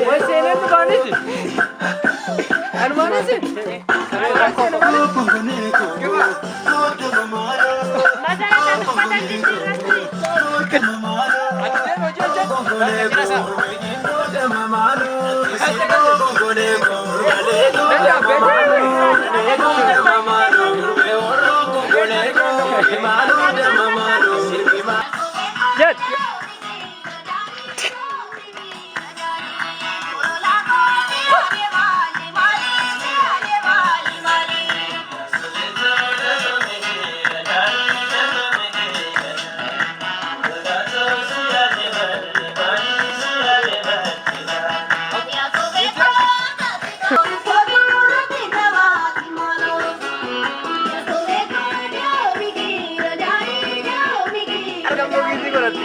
Way seeneen dhufaaniti. Anumaanis. Jad.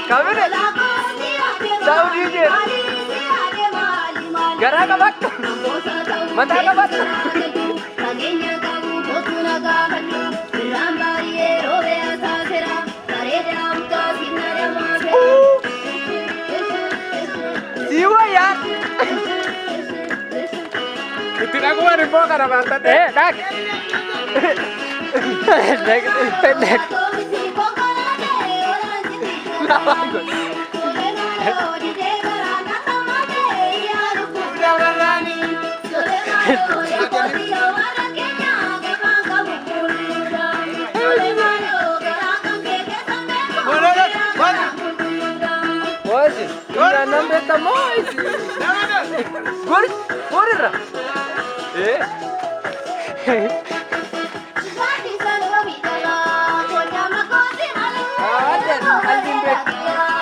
Kamera. Saudii jira. Garaa qabatta. Mataa qabatta. Sii wayyaa. Itti dhaqumaan immoo kana baattatee. Eh, dhaq. Dhaq, dhaq. Oye, nan beekamoo gori gorirra. Eh. Aldiin beek.